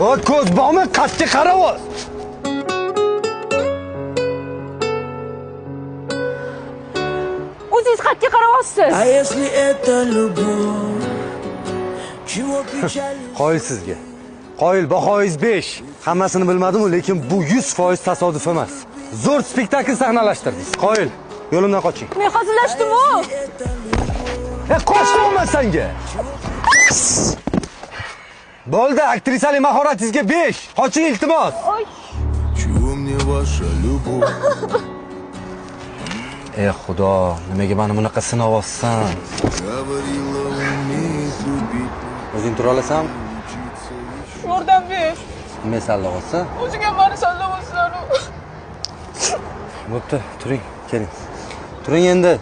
O, ko'z bormi? Qatga qarayapsiz. O'zingiz qatga qarayapsiz. А если это любовь, чего печаль? Qoyil sizga. Qoyil, bahoyingiz 5. Hammasini bilmadim-u, lekin bu 100% tasodif emas. Zo'r spektakl sahnalashtirdingiz. Qoyil, yo'limdan qoching. Men hazillashdim-u. Qochdim man senga. Bo'ldi, aktrisalik mahoratingizga 5. Qoching, iltimos. Чего мне ваша любовь? Ey Xudo, nimaga meni bunaqa sinayapsan? Говорила, умеет любить. O'zing tura olasanmi? Yordam ber. Nima sallayapsan? O'ziga mani sallayapsan. Bo'pti, turing, keling. Turing endi.